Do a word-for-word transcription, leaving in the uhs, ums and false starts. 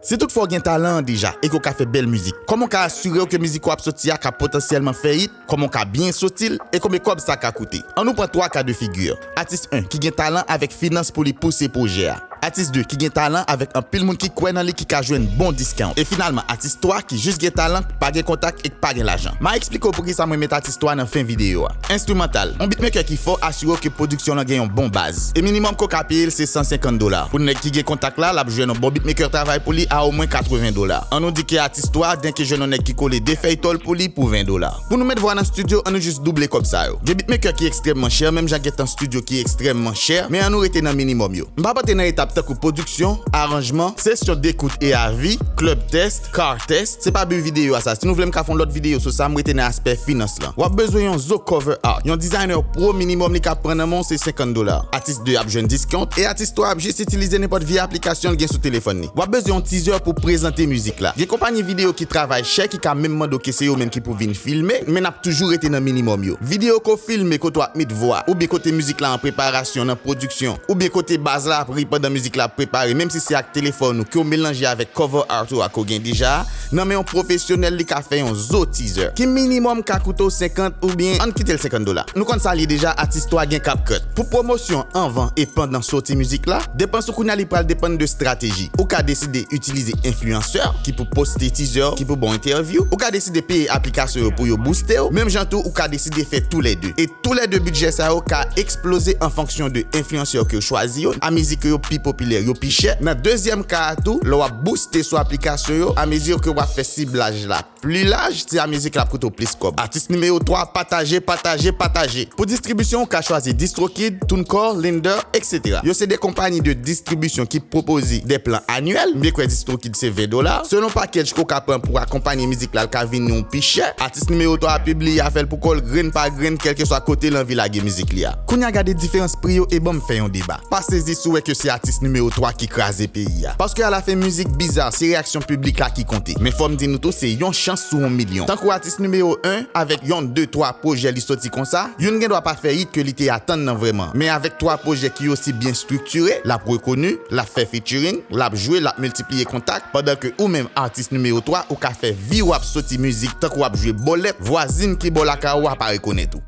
Si toutfwa w gen talan an deja e ke w ka fè bèl mizik, kòman w ka asire w ke mizik ou ap soti a ka potansyèlman fè hit? Kòman w ka byen soti l? E konbyen kòb sa ka koute? Ann nou pran twa ka de figi. Atis en ki gen talan avèk finans pou li pouse pwojè a. Atis de ki gen talan avèk anpil moun ki kwè nan li ki ka jwenn bon discount. E finalman, atis twa ki jis gen talan, pa gen kontak e k pa gen lajan. M a eksplike w poukisa mwen met atis twa nan fen videyo a. Enstrimantal. Yon beatmaker ki fò asire w ke pwodiksyon lan gen yon bon baz. E minimòm ke w ka peye l se san senkant dola. Pou nèg ki gen kontak la, l ap jwenn yon bon beatmaker travay pou li a omwen katreven dola. Ann nou di ke atis twa, den ke jwenn yon nèg ki kole de fèy tòl pou li pou ven dola. Pou nou met vwa nan estidyo, ann nou jis double kòb sa yo. Gen beatmaker ki ekstrèmman chè, menm jan gen tan estidyo ki ekstrèmman chè, men ann nou rete nan minimòm yo. M pa pote nan etap tankou pwodiksyon, aranjman, sesyon dekout e avi, club test, car test. Se pa bi videyo a sa. Si nou vle m ka fè yon lòt videyo sou sa, m rete nan aspè finans lan. W ap bezwen yon zo cover art. Yon designer pro minimòm li ka pran nan men w se senkant dola. Atis de ap jwenn discount e atis twa ap jis itilize nenpòt vye aplikasyon l gen sou telefòn li. W ap bezwen yon teaser pou prezante mizik la. Gen konpayi videyo ki travay chè ki ka menm mande w ke se yo menm ki pou vin filme, men n ap toujou rete nan minimòm yo. Videyo ke w filme kote w ap met vwa, oubyen kote mizik la an preparasyon, nan pwodiksyon, oubyen kote baz la ap ri pandan mizik la ap prepare, menm si se ak telefòn ou ke w melanje avèk cover art ou a ke w gen deja a, nan men yon pwofesyonèl li ka fè yon zo teaser. Ki minimòm ka koute w senkant oubyen ann kite l senkant dola. Nou konn sa l ye deja, atis twa gen CapCut. Pou pwomosyon anvan e pandan soti mizik la, depans ou kounye a li pral depann de estrateji. Ou ka deside itilize enfliyansè ki pou poste teaser, ki pou ba w entèvyou. Ou ka deside peye aplikasyon yo pou yo booste w. Menm jan tou, ou ka deside fè toulède. E toulède bidjè sa yo ka eksploze an fonksyon de enfliyansè ke w chwazi yo, amezi ke yo pi popilè, yo pi chè. Nan dezyèm ka a tou, lè w ap booste sou aplikasyon yo, amezi ke w ap fè siblaj la pli laj, se amezi ke l ap koute w plis kòb. Atis nimewo twa, pataje, pataje, pataje. Pou distribisyon, ou ka chwazi DistroKid, TuneCore, Lender, etsetera. Yo se de konpayi de distribisyon ki pwopoze de plan anyèl. M byen kwè DistroKid se ven dola. Selon package ke w ka pran pou akonpanye mizik la, l ka vin yon pi chè. Atis nimewo twa a pibliye afè l pou kò l grenn pa grenn, kèlkeswa kote l anvi lage mizik li a. Kounye a gade diferans pri yo e ban m fè yon deba. Pa sezi si w wè ke se atis nimewo twa ki kraze peyi a. Paske alafen mizik biza, se reyaksyon piblik la ki konte. Men fò m di nou tou, se yon chans sou yon milyon. Tankou atis nimewo en, avèk yon, de, twa pwojè li soti konsa, youn gen dwa pa fè hit ke li te atann nan vrèman. Men avèk twa pwojè ki osi byen estriktire, l ap rekoni, l ap fè featuring, l ap jwe, l ap miltipliye kontak, pandan ke ou menm atis nimewo twa, ou ka fè vi w ap soti mizik tankou w ap jwe bòlèt, vwazin ki bò lakay ou a pa rekonèt ou.